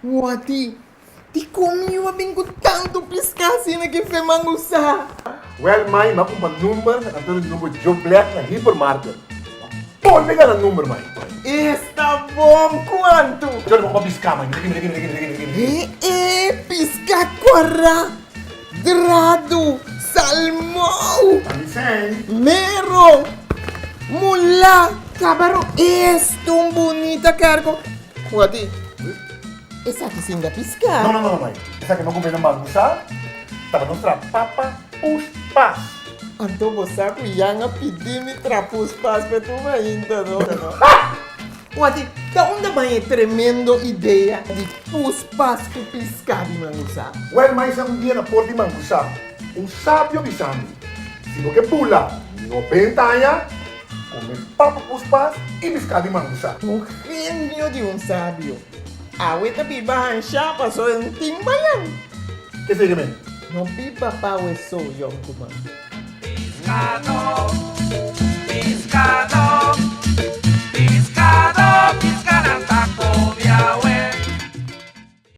Wati, dikon mi yu a bin ku tantu piská asina ke fe mangusá? Wèl mai, mi a kumpra number na kantor di number Joe Black na hipermarket. Mi a pone gana number mai. Esta bon! Kuantu? Johnny, bo kumpra piská mai. Mira aki, mira aki, mira aki, mira aki, mira aki. E e, piská kòrá, dradu, salmou. Talisèn. Mero, mulá, kabaron. Esta un bunita karko. Wati, esaki sin da piská. No, no, no, mai. Esaki no kume na mangusá. Tabata nos tra papa pus pas. Anto bo sa ku Jan a pidi mi tra pus pas p'e tuma ainda no. Wati, ta unda bai e tremendo idea di pus pas ku piská di mangusá? Wèl, mai sa un dia na por di mangusá, un sabio bisa mi, si bo ke bula 90 aña, Come papa puspas y bisca di mangusa. Un genio di un sabio. Awe ta biba hanshá paso e un tin mayan. Ke sigi men? No biba pa awe so, yonkuman. Piscador.